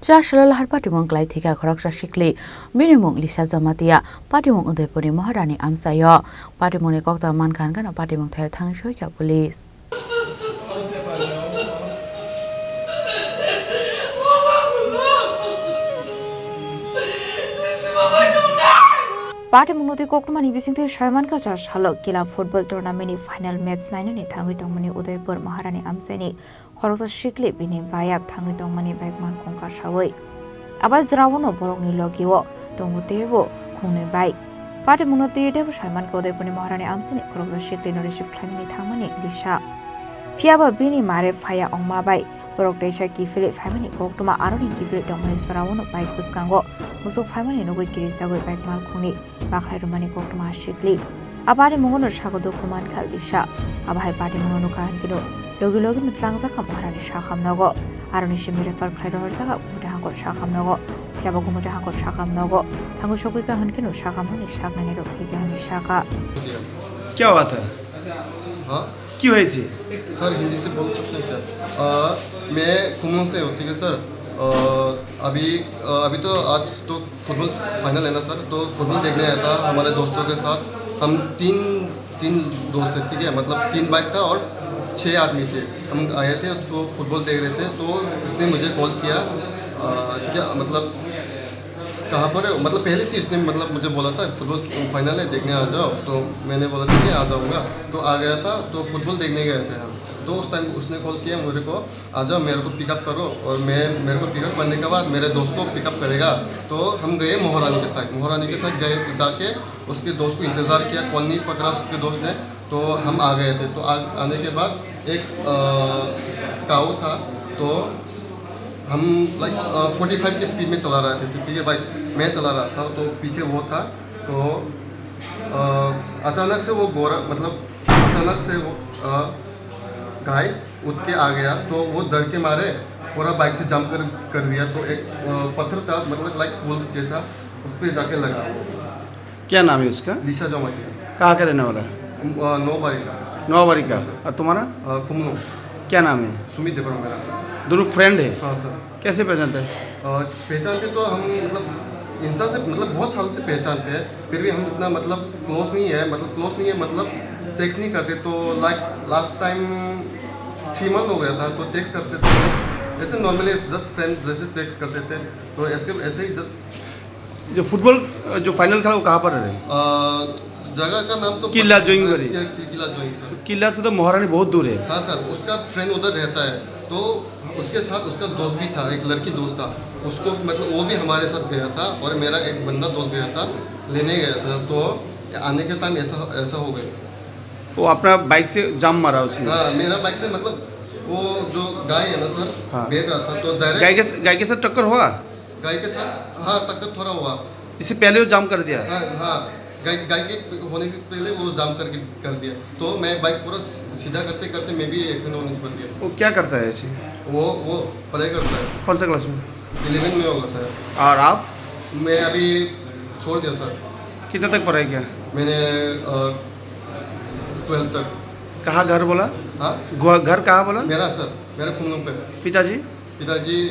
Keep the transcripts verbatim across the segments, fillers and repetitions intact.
Cha salo lahar patimung klai thika khoroksa sikli, bini mung Lisa Jamatia, patimung Udaipurni Maharani amchaio. Patimungni koktwma mankha hwnkhe no patimung thaio thangwi soikha police. Patimungno twi koktwmani bisingtwi saimankha cha salo kila football tournament ni final match nainani thangwi tongmani Udaipur Maharani amchaini khoroksa sikli bini bayap thangwi tongmani bike malkhung kasawi. Abai jorao no borokni logio tongo teibo khungnwi bike. Patimungno twi teibo saimankha Udaipurni Maharani amchaini khoroksa siklino receive khlainani thangmani Lisa. Phiyaba bini mare phaya ongma bai borok teisa kiphilwi phaimani koktwma aroni kiphilwi tongmani jorao no bike bwskango musuk phaimani nugwi kirijagwi bike malkhungni bakhlai rwmani koktwma sikli. A patimungno saka dukhu mankha Lisa. Abo hai patimungno nukha hwnkhe no logi logi no twlangjak kha Maharani sakhamnogo. Aroni simi refer khlai rohorjak Gumute Hangkor sakhamnogo. Phiya bo Gumute Hangkor sakhamnogo thangwi sogwi kha hwnkhe no sakhamnokni saknani rok thwi kha hwnwi sakha. क्या हुआ था? हाँ? क्यों है जी? सर, हिंदी से बोल सकते हैं क्या? अ, मैं खुमलुंग से हूँ, ठीक है सर। अ, अभी, अ, अभी तो आज तो फुटबॉल फाइनल है ना सर, तो फुटबॉल देखने आया था हमारे दोस्तों के साथ। हम तीन, तीन दोस्त थे, ठीक है, मतलब तीन बाइक था और छः आदमी थे। हम आए थे तो फुटबॉल देख रहे थे, तो उसने मुझे कॉल किया, अ, क्या मतलब, कहाँ पर है? मतलब पहले से इसने मतलब मुझे बोला था फुटबॉल फाइनल है, देखने आ जाओ, तो मैंने बोला ठीक है आ जाऊँगा। तो आ गया था, तो फुटबॉल देखने गए थे हम। तो उस टाइम उसने कॉल किया मेरे को, आ जाओ मेरे को पिकअप करो। और मैं, मेरे को पिकअप करने के बाद मेरे दोस्त को पिकअप करेगा। तो हम गए महारानी के साइड, महारानी के साइड गए, जाके उसके दोस्त को इंतज़ार किया, कॉल नहीं पकड़ा उसके दोस्त ने। तो हम आ गए थे। तो आ, आने के बाद एक, अ, काऊ था, तो हम लाइक, अ, फ़ोर्टी फ़ाइव की स्पीड में चला रहे थे, ठीक है भाई, मैं चला रहा था तो पीछे वो था। तो, अ, अचानक से वो गोरा, मतलब अचानक से वो, अ, गाय उठ के आ गया, तो वो डर के मारे पूरा बाइक से जंप कर, कर दिया। तो एक, अ, पत्थर था, मतलब लाइक पुल जैसा, उस पे जाके लगा वो। क्या नाम है उसका? लिशा जमातिया। कहाँ का रहने वाला है? अ, नौबारी का। नौबारी का। हाँ, सर। और तुम्हारा? अ, खुमलुंग। क्या नाम है? सुमित देवरा मेरा। दोनों फ्रेंड है? हाँ, सर। कैसे पहचानते हैं? अ, पहचानते तो हम, मतलब, इंस्टा से, मतलब, बहुत साल से पहचानते हैं, फिर भी हम उतना, मतलब, क्लोज नहीं है, मतलब, क्लोज नहीं है, मतलब, टेक्स्ट नहीं करते। तो, like, last time three month हो गया था, तो टेक्स्ट करते थे, ऐसे नॉर्मली जस्ट फ्रेंड जैसे टेक्स्ट करते थे, तो ऐसे, ऐसे ही जस्ट जो फुटबॉल, जो फाइनल खेला, वो कहाँ पर है? अ, जगह का नाम तो किला पता नहीं, जोइंगबारी। कि-, किला जोइंग, सर। तो किला से तो महारानी बहुत दूर है। हाँ, सर, उसका फ्रेंड उधर रहता है, तो उसके साथ उसका दोस्त भी था, एक लड़की दोस्त था, उसको, मतलब, वो भी हमारे साथ गया था और मेरा एक बंदा दोस्त गया था, लेने गया था, तो आने के टाइम ऐसा, ऐसा हो गया। वो अपना बाइक से जंप मारा उसने? हाँ, मेरा बाइक से, मतलब, वो जो गाय है ना, सर, हाँ। बैठ रहा था, तो डायरेक्ट गाय के, गाय के साथ टक्कर हुआ? गाय के साथ, हाँ, टक्कर थोड़ा हुआ। इससे पहले वो जाम कर दिया? हाँ, हाँ, गाय, गाय के होने के पहले वो जाम करके, कर दिया। तो मैं बाइक पूरा स-, सीधा करते करते मैं भी एक्सीडेंट होने से बच गया। वो क्या करता है ऐसे? वो, वो पढ़ाई करता है। कौन सा क्लास में? इलेवन में होगा सर। और आप? मैं अभी छोड़ दिया सर। कितने तक पढ़ाई किया? मैंने, अ, ट्वेल्थ तक। कहाँ घर बोला? हाँ? घ-, घर कहाँ बोला? मेरा सर, मेरा खुमलुंग पे। पिताजी? पिताजी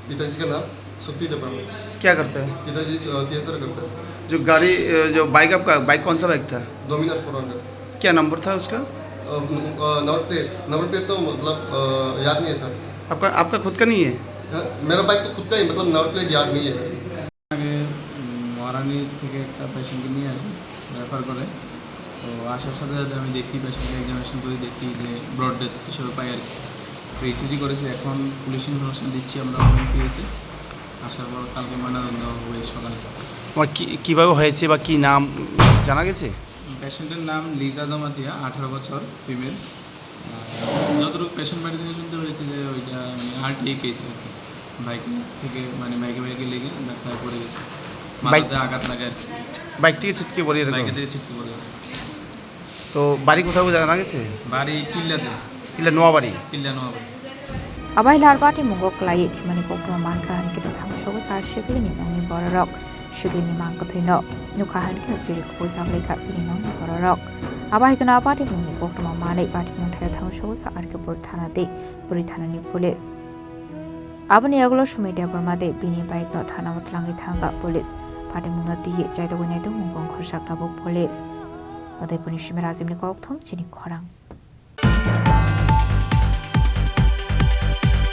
पिताजी का नाम शक्ति देवबर्मा। क्या करते हैं? पिताजी, अ, टीएसआर करते हैं। जो गाड़ी, अ, जो बाइक आपका, बाइक कौन सा बाइक था? Dominar four hundred. क्या नंबर था उसका? अ, न-, अ, नंबर प्लेट, नंबर प्लेट तो मतलब, अ, याद नहीं है सर। आपका, आपका खुद का नहीं है? हाँ, मेरा बाइक तो खुद का ही, मतलब नंबर प्लेट याद नहीं है मेरे। আগে, উম, মহারানী থেকে একটা পেশেন্টকে নিয়ে আসি, রেফার করে। তো আসার সাথে সাথে আমি দেখি, পেশেন্টকে এক্সামিনেশন করি, দেখি যে ব্রড ডেথ হিসেবে পাই আর কি। তো ইসিজি করেছি, এখন পুলিশ ইনফরমেশন দিচ্ছি আমরা ওমেন পিএসে। আসার পর কালকে ময়নাতদন্ত হবে সকালে। তোমার কি, কিভাবে হয়েছে বা কি নাম জানা গেছে? পেশেন্টের নাম লিজা জমাতিয়া, আঠারো বছর, ফিমেল। আহ, যতটুকু পেশেন্ট বাড়ি থেকে শুনতে পেরেছি যে ওইটা মানে আরটিআই কেস আর কি। বাইক থেকে মানে বাইকে বাইকে লেগে ধাক্কায় পড়ে গেছে। বাইক মাথাতে আঘাত লাগে আর কি। বাইক থেকে ছিটকে পড়ে এরকম? বাইকে থেকে ছিটকে পড়ে গেছে। তো বাড়ি কোথাও জানা গেছে? বাড়ি কিল্লাতে। কিল্লা নোয়াবাড়ি? কিল্লা Noabari. Abai lar patimung o kwlaiwi thwimani koktwma mankha hwnkhe no thangwi sogwi kha siklini nokni bororok. Siklini mang kwthwino nukha hwnkhe no chiri kubui kablai kha bini nokni bororok. Abo hai kheno a patimungni koktwma manwi patimung thaio thangwi sogwi kha R K Pur thana tei Bwrwi thanani police. Aboni yagulo Sumit Debbarma de bini bike no thana o twlangwi thangkha police. Phatimungno twiwi chaitogwi naitongmung wngkha khorsa tabuk police. Udaipurni Simi Rajibni kokthum chini khorang.